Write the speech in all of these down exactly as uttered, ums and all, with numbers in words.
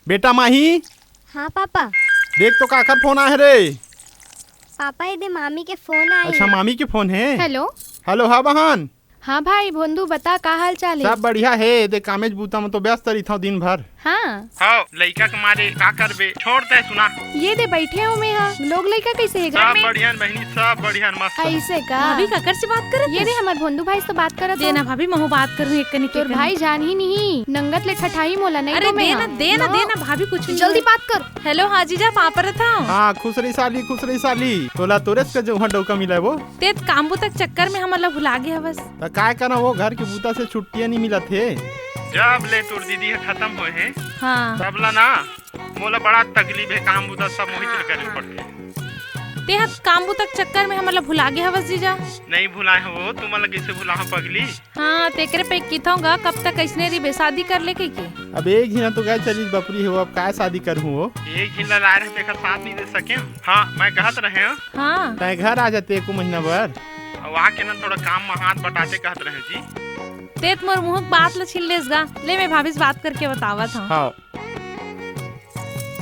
बेटा माही। हाँ पापा। देख तो काकर फोन आए हे रे। पापा, ये दे मामी के फोन आए अच्छा, हे। मामी के फोन हे। हेलो। हेलो, हाँ बहन। हाँ भाई भोंदू, बता का हाल चाल हे? सब बढ़िया हे। दे कामेच बूता में तो व्यस्त रहिथव दिन भर। हाँ। हव, लइका के मारे का करबे, छोड़ दे सुना। ये दे बैठे हो मैं, हाँ। लोग लइका कैसे हे घर सब में? बढ़िया बहिनी, सब बढ़िया मस्त। ऐसे का? भाभी काकर से बात करत ये दे हस? हमर भोंदू भाई से बात करत दे हो। ना भाभी, महू बात करूँ एक कनी के तोर कनी। भाई जान ही नहीं, नंगत ले ठठाही मोला नहीं अरे दो मैं दे ना, हाँ। दे ना, नो। दे ना भाभी, कुछ नहीं जल्दी होय। बात कर। हेलो, हाँ जीजा, पापा रथ हूँ। हाँ, खुश रही साली, खुश रही साली। तोला तोरेस के जो वहाँ डौका मिला है वो। ते त काम बुता के चक्कर में हमन ला भुला गे हवस। त काय करना वो, घर के बूता से छुट्टियां नहीं मिलत हे। जब ले तोर दीदी ह खत्म होए हे, हाँ। तब ला ना मोला बड़ा तकलीफ हे, काम बुता सब मोहित ल करे पड़थे। ते ह काम बुता के चक्कर में हमन ला भुला गे हवस जीजा। नहीं भुलाए हो, तुमन ला कैसे भुलाहूं पगली? हाँ, तेकरे पे किथों गा, कब तक अइसने रहिबे, शादी कर ले कहिके। अब एक झिन तो गाय चली बपरी हो, अब काय शादी करहूं हो? एक झिन ला लाए रहे, तेकर साथ नहीं दे सके। हाँ, मैं कहत रहे हूँ। हाँ। तैं घर आ जाते एको महीना भर। अब आके ना थोड़ा काम में हाथ बटाते कहत रहे जी। ते त मोर मुंह के बात ल छीन लेस गा। ले, मैं भाभी से बात करके बतावत हूँ। हाँ।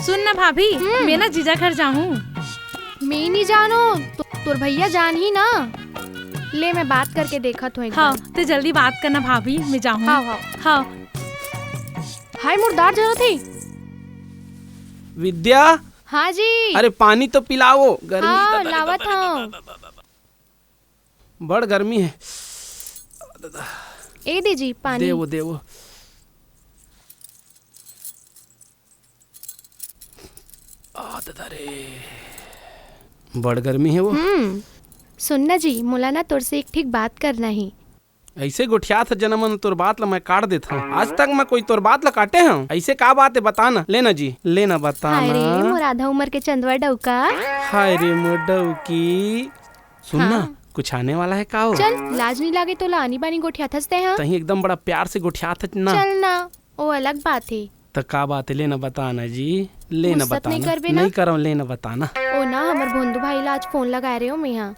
सुन ना भाभी, हम्म। मैं ना जीजा घर जाहूँ। मैं नहीं जानो, तो, तोर भैया जान ही ना। ले, मैं बात करके देखत हूँ एक हाँ, बार। ते जल्दी बात करना भाभी, मैं जाहूँ। हाँ, हाँ। हाँ। हाय, मोर दार जरत हे। विद्या। हाँ जी। अरे, पानी तो पिलाओ, गर्मी हाँ, दादा रे, लावत दादा रे, हूँ। दादा, दादा, दादा। बड़ गर्मी हे। ए दीजी, पानी। देवो, देवो। आ, दादा रे। बड़ गर्मी हे वो। हम्म। सुन ना जी, मोला ना तोर से एक ठीक बात करना हे। ऐसे गोठियात ह जना मन तोर बात ल मैं काट देत हूँ। आज तक मैं कोई तोर बात ल काटे हूँ? ऐसे का बात हे, बता ना। ले ना जी, ले ना, बता हाय ना। रे, मोर आधा उम्र के चंदवा डौका। हाय रे मोर डौकी। सुन ना, हाँ। कुछ आने वाला है का हो? चल, लाज नहीं लागे तोला, आनी बानी गोठियाथस ते, हाँ? तहीं एकदम बड़ा प्यार से गोठियात हच ना। चल ना, ओ अलग बात हे। त का बात हे, ले ना बता ना जी, ले ना गुस्सा बता नहीं ना। करबे ना? नहीं करव, ले ना बता ना। ओ ना, हमर भोंदू भाई ला आज फोन लगाए रहे हो मैं, हाँ।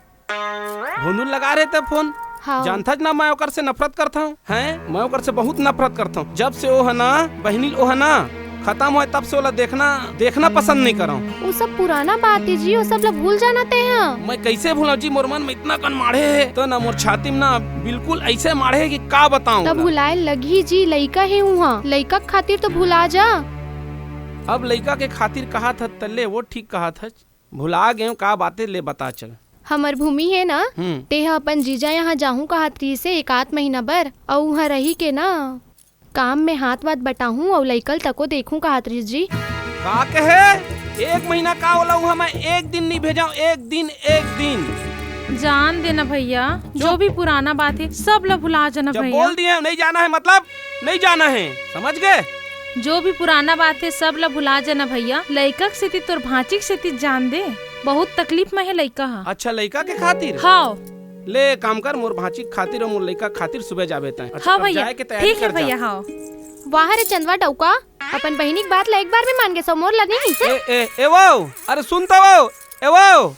भोंदू लगा रहे ते फोन? हाँ। जानथच ना, मैं ओकर से नफरत करत हूँ। हैं? मैं ओकर से बहुत नफरत करत हूँ। जब से ओ ह ना, बहिनी ओ ह ना, खत्म होए तब से ओला देखना, देखना पसंद नहीं करव। वो सब पुराना बात हे जी, वो सब ला भूल जाना ते ह। मैं कैसे भूलव जी, मोर मन में इतना कन माढ़े हे, तो ना मोर छाती में ना बिल्कुल ऐसे माढ़े हे कि का बताऊं तब ना। भुलाए लगही जी, लइका हे उहाँ, लइका के खातिर तो भुला जा। अब लइका के खातिर कहात हच त ले, वो ठीक कहात हच। भुला गेंव का बात हे, ले बता चल। हमर भूमि हे ना, हम्म। ते ह अपन जीजा यहाँ जाहूं कहात रहिस हे एक आध महीना बर, अउ उहाँ रही के ना काम में हाथ वाथ बटाहूं अउ लइका ल तको देखूं कहात रहिस जी। का कहे? एक महीना का ओला उहाँ मैं एक दिन नहीं भेजव, एक दिन, एक दिन। जान देना भैया, जो भी पुराना बात हे, सब ला भुला जाना जब भैया। बोल दिए नहीं जाना हे मतलब नहीं जाना हे, समझ गे? जो भी पुराना बात हे, सब ला भुला जाना भैया। लइका के सेती, तोर भांची के सेती जान दे, बहुत तकलीफ में हे लइका ह। अच्छा, लइका के खातिर? हाँ। ले, काम कर, मोर भांची के खातिर अउ मोर लइका के खातिर सुबह जाबे तैं। अच्छा, हाँ तब भैया, जाए के तैयारी ठीक हे कर जा। भैया, हाँ। वाह रे चंदवा डौका, अपन बहिनी के बात ला एक बार में मान गेस, मोर ला नहीं। ए, ए, ए वो, अरे सुन तो वो, ए वो।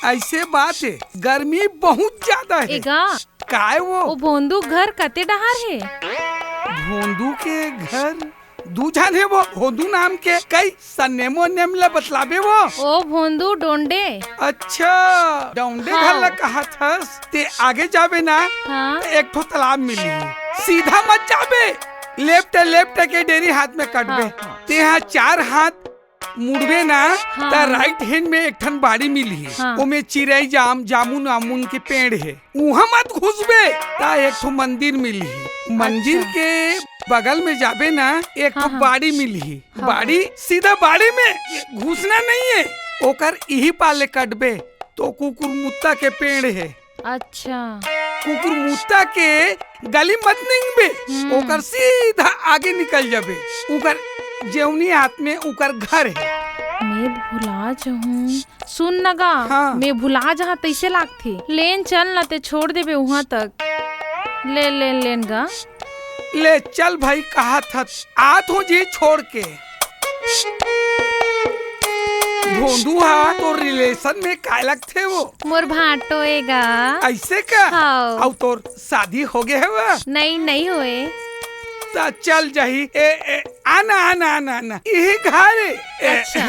ऐसे बात हे, गर्मी बहुत ज्यादा हे। ए गा। काय वो? ओ भोंदू घर कते डहार हे? भोंदू के घर दू झन हे वो, भोंदू नाम के। कई सन्नेम ओन्नेम ल बतलाबे वो। ओ भोंदू डोंडे। अच्छा, डोंडे हाँ। घर ल कहाथस, ते आगे जाबे ना, हाँ। त एक ठो तालाब मिलही। सीधा मत जाबे, left, left के डेरी हाथ में कटबे। हाँ, हाँ। ते हा चार हाथ मुड़बे ना, हाँ। त right hand में एक ठन बाड़ी मिलही। हाँ। ओमे चिरई जाम, जामुन आमुन के पेड़ हे। उहाँ मत घुसबे, त एक ठो मंदिर मिलही। मंदिर अच्छा। के बगल में जाबे ना, एक ठो हाँ, हाँ। बाड़ी मिलही। हाँ। बाड़ी, सीधा बाड़ी में घुसना नहीं हे। ओकर इही पार ले कटबे, तो कुकुर मुत्ता के पेड़ हे। अच्छा। कुकुर मुत्ता के गली मत निंगबे, हम्म। ओकर सीधा आगे निकल जाबे। ओकर जेवनी हाथ में ओकर घर हे। मैं भुला जाहूं। सुन न गा, हाँ। मैं भुला जाहां तइसे लागथे। लेन चल न, ते छोड़ देबे उहां तक। ले, लेन, लेन गा। ले चल भाई, कहा था, आत हो जी छोड़ के। भोंदू हा तो रिलेशन में काय लगथे वो? मोर भांटो एगा। ऐसे का? हाव। अउ तोर शादी हो गए हवा? नहीं, नहीं होए। ता चल जाही। ए, ए, आना, आना, आना, आना। यही घर है। ए, अच्छा।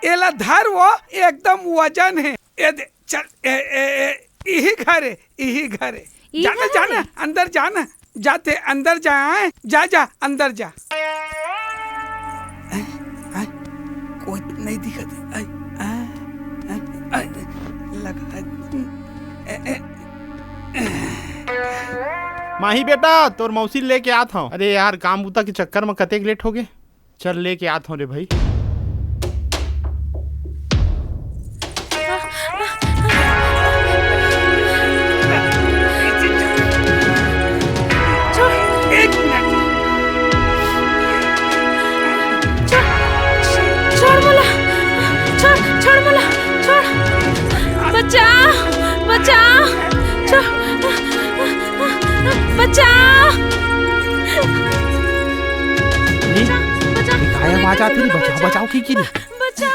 एला धर वो, एकदम वजन है। ए दे, चल, ए, ए, ए, यही घर है, यही घर है। यही जाना, घर जाना, है? अंदर जाना। जाते अंदर जा, आए? जा, जा, अंदर जा। आए, आए, कोई नहीं दिखत है। आए, आए, आए, आए, लगा, ए, ए, माही बेटा, तोर मौसी लेके आत हव। अरे यार, काम बुता के चक्कर में कतेक लेट हो गए। चल, लेके आत हव रे भाई। छोड़। एक मिनट। छोड़, छोड़ मोला। छोड़, छोड़ मोला। छोड़। बचा, बचा। छोड़। बचा। अरे, बचा, बचा। ये काय आवाज आती रे? बचा, बचा। बचाओ, की, की रे? बचा।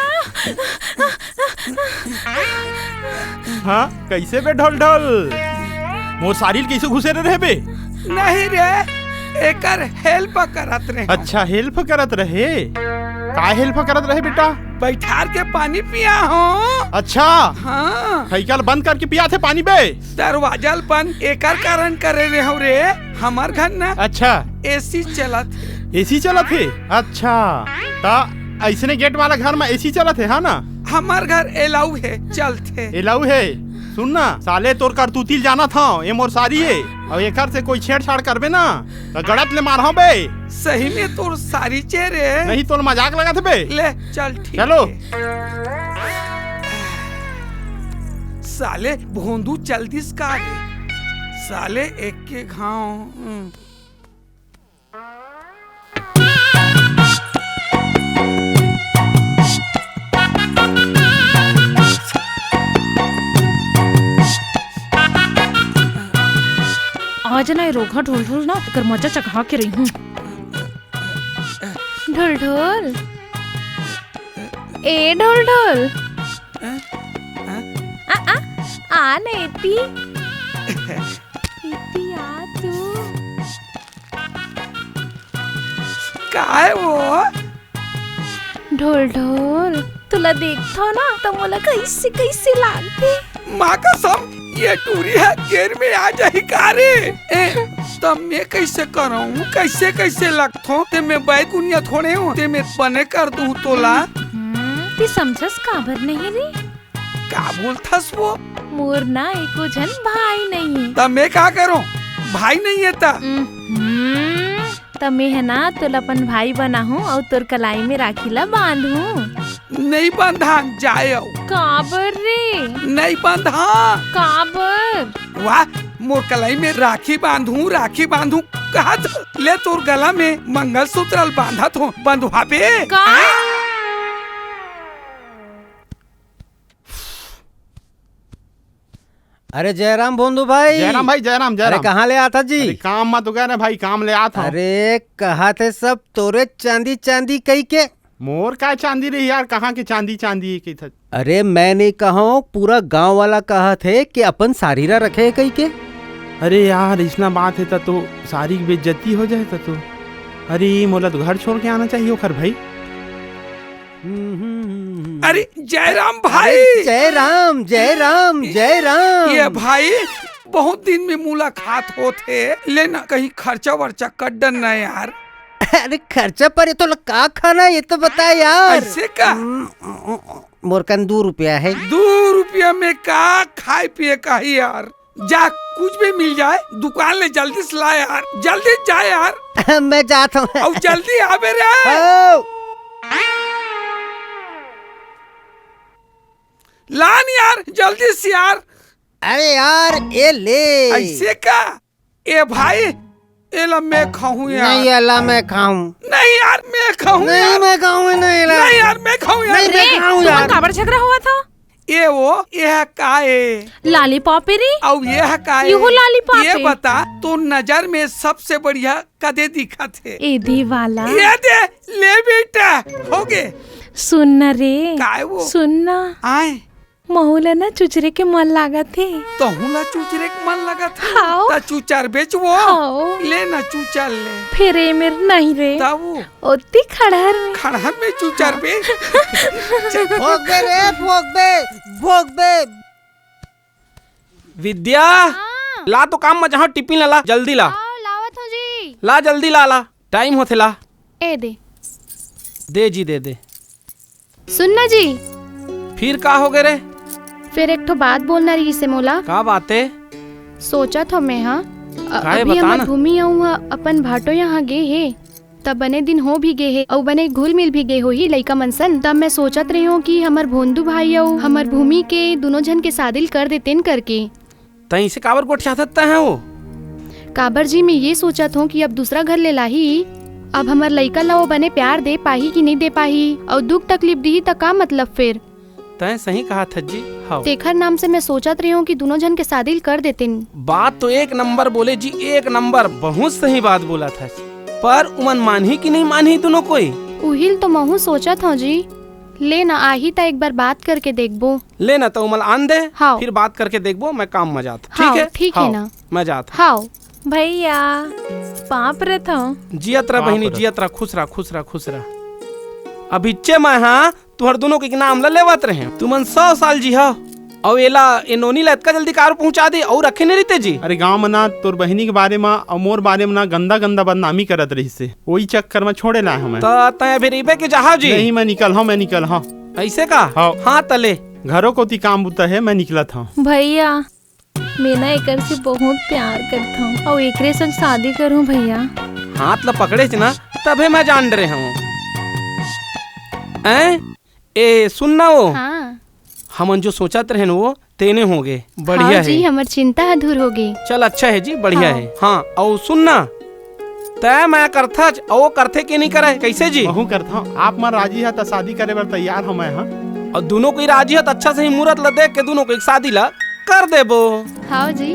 हाँ, कैसे बे ढोल ढोल? मोर सारी ल कैसे घुसेरे रहे बे? नहीं रे, एकर help करत रहे। अच्छा, help करत रहे? का help करत रहे बेटा? बैठार के पानी पिया हो। अच्छा। हाँ। खइका ल बंद करके पियाथे पानी बे? दरवाजा ल बंद एकर कारण करे रहे हो रे, हमर घर ना। अच्छा। AC चलत हे। AC चलत हे? अच्छा। ता ऐसने gate वाला घर में AC चलत हे, हाँ ना? हमर घर allow हे, चलथे। Allow हे? सुन ना, साले तोर करतूती ल जानत हव, ये मोर सारी हे। अउ एकर से कोई छेड़छाड़ करबे ना, त गड़त ले मारहूं बे। सही में तोर सारी चे रे। नहीं, तोर मजाक लगत हे बे। ले, चल, ठीक चलो। हे। साले भोंदू चल दिस का रे? साले एक के घाव। हम्म। आज ना ये रोगहा ढोल ढोल ना, एकर मजा चखा के रही हूँ। ढोल ढोल, ए ढोल ढोल, आ, आ, आ ना एती। इतिया तू। काय वो? ढोल ढोल, तुला देखथव ना, त मोला कइसे कइसे लागथे। माँ कसम, ये टूरी ह गेर में आ जाही का रे? ए, त मैं कइसे करहूँ? कइसे कइसे लगथव? ते मैं बैकुनिया थोड़े हो, ते मैं बने कर दूँ तोला। हम्म, ते समझस काबर नहीं रे? का बोलथस वो? मोर ना एको झन भाई नइये। त मैं का करों? भाई नइये त? उम्म, त मैं ह ना तोला अपन भाई बनाहूँ अउ तोर कलाई में राखी ला बांधहूँ। नइ बंधान, जाए अउ। काबर रे? नइ बंधान। काबर? वाह, मोर कलाई में राखी बांधहूँ, राखी बांधहूँ कहत ले तोर गला में मंगलसूत्र ल बांधत हों, बंधवाबे? का? अरे जयराम भोंदू भाई। जयराम भाई, जयराम, अरे जयराम। कहाँ ले आत हस जी? अरे काम म तो गए रहे भाई, काम ले आत हंव। अरे कहत हे सब तोरे चांदी चांदी कहिके। मोर का चांदी रही यार, कहाँ के चांदी चांदी कहिथस? अरे मैं नइ कहंव, पूरा गांव वाला कहत हे कि अपन सारी ला रखे हे कहिके। अरे यार, अइसना बात हे त तो सारी के बेइज्जती हो जाए त तो। अरे मोला तो घर छोड़ के आना चाहिए ओखर भाई। अरे जयराम भाई। अरे जयराम, जयराम, जयराम। ये भाई, बहुत दिन में मुलाकात होत हे, ले ना कहीं खर्चा वर्चा कर डर ना यार। अरे खर्चा पर ये तो का खाना, ये तो बता यार। ऐसे का? हम्म, मोर कन दू रुपया हे। दू रुपया में का खाए पिए का ही यार? जा, कुछ भी मिल जाए, दुकान ले जल्दी से ला यार, जल्दी जा यार। मैं जात हंव। अउ जल्दी आबे रे। हो। लान यार, जल्दी से यार। अरे यार, ये ले। ऐसे का? ए भाई, एला मैं खाहूं यार। नहीं, एला मैं खाहूं। नहीं यार, मैं खाहूं नहीं, यार। मैं खाहूं नहीं, एला। नहीं यार, मैं खाहूं यार। नहीं, रे, मैं खाहूं तुमन यार। काबर झगड़ा होवत हव? ए वो, ए ह का ए? लॉलीपॉप ए रे। अउ ए ह का ए? इहू लॉलीपॉप ए। बता, तोर नजर में सबसे बढ़िया कदे दिखत हे? ए दे वाला। ए दे, ले बेटा, होगे। सुन न रे। काय वो? सुन न। आय। महू ला न चुचरे के मन लागत हे। तहू ला चुचरे के मन लागत हे? हाव। त चुचरबेच वो। हाव। ले न चुचर ले। फेर ए मेर नहीं रे। तब वो। ओती खड़हर में। खड़हर में चुचरबे। भोग दे रे, भोग दे, भोग दे। विद्या, हाँ। ला तो काम म जाहूं, टिफिन ला, ला, जल्दी ला। हाँ, लावत हूँ जी। ला, जल्दी ला, ला, टाइम होथे, ला। ए दे। दे जी, दे दे। सुन ना जी। फिर का होगे रे? फिर एक ठो बात बोलना रहिसे मोला। का बात हे? सोचत हंव मैं, हाँ, अ-, का हे, अभी बता हमर ना। भूमि अउ ह अपन भाटो यहाँ गे हे, त बने दिन हो भी गे हे, अउ बने घुल मिल भी गे होही लइका मन सन। तब मैं सोचत रहे हंव कि हमर भोंदू भाई अउ हमर भूमि के दूनों झन के शादी ल कर देतेन करके। तैं इसे काबर गोठियाथस तैं ह वो? काबर जी, मैं ये सोचत हंव कि अब दूसरा घर ले लाही, अब हमर लइका ला वो बने प्यार दे पाही कि नहीं दे पाही, अउ दुख तकलीफ दिही त का मतलब फिर? तैं सही कहत हस जी, हव। तेखर नाम से मैं सोचत रहे हंव कि दूनों झन के शादी ल कर देतेन। बात तो एक नंबर बोले जी, एक नंबर, बहुत सही बात बोलत हस। पर उमन मानही कि नहीं मानही दूनों कोई? उही ल तो महू सोचत हंव जी। ले ना, आही त एक बार बात करके देखबो। ले ना, त उमन ल आन दे, हाव। फिर बात करके देखबो, मैं काम म जात हंव। ठीक हे? ठीक हे हाव, ना? मैं जात हंव। हाव। भैया, पाँव परत हंव। जियत रह बहिनी, परत। जियत रह, खुश रह, खुश रह, खुश रह। अभिच्चे मैं, हाँ, तुंहर दूनों के नाम ल लेवत रहेंव। तुमन सौ साल जीहव, अउ एला, ए नोनी ला एतका जल्दी काबर पहुंचा दे, अउ रखे नहीं रहिते जी? अरे गांव म ना तोर बहिनी के बारे म अउ मोर बारे म ना गंदा गंदा बदनामी करत रहिसे, ओही चक्कर म छोड़े लाय हंव मैं। त तैं अभी रहिबे के जाहव जी? नहीं, मैं निकलहूं, मैं निकलहूं। अइसे का? हाव। हाँ, त ले। घरो कोती काम बुता हे, मैं निकलत हंव। भैया, मैं ना एकर से बहुत प्यार करत हंव अउ एकरे संग शादी करहूं भैया। हाथ ला पकड़ेच ना, तभे मैं जान डरे हंव। ऐं? ए, सुन ना वो। हाँ। हमन जो सोचत रहेन वो, तेने होगे। बढ़िया हाव जी, हे। हमर चिंता ह दूर होगे। चल, अच्छा हे जी, बढ़िया हाव। हे। हाँ, अउ सुन ना, तैं मैं करथच, अउ वो करथे के नहीं करय, कइसे जी? महू करथंव। आप मन राजी ह त शादी करे बर तैयार हंव मैं, हाँ। अउ दूनों कोई राजी ह त अच्छा सही मुहूर्त ल देख के दूनों कोई शादी ल कर देबो। हाव जी।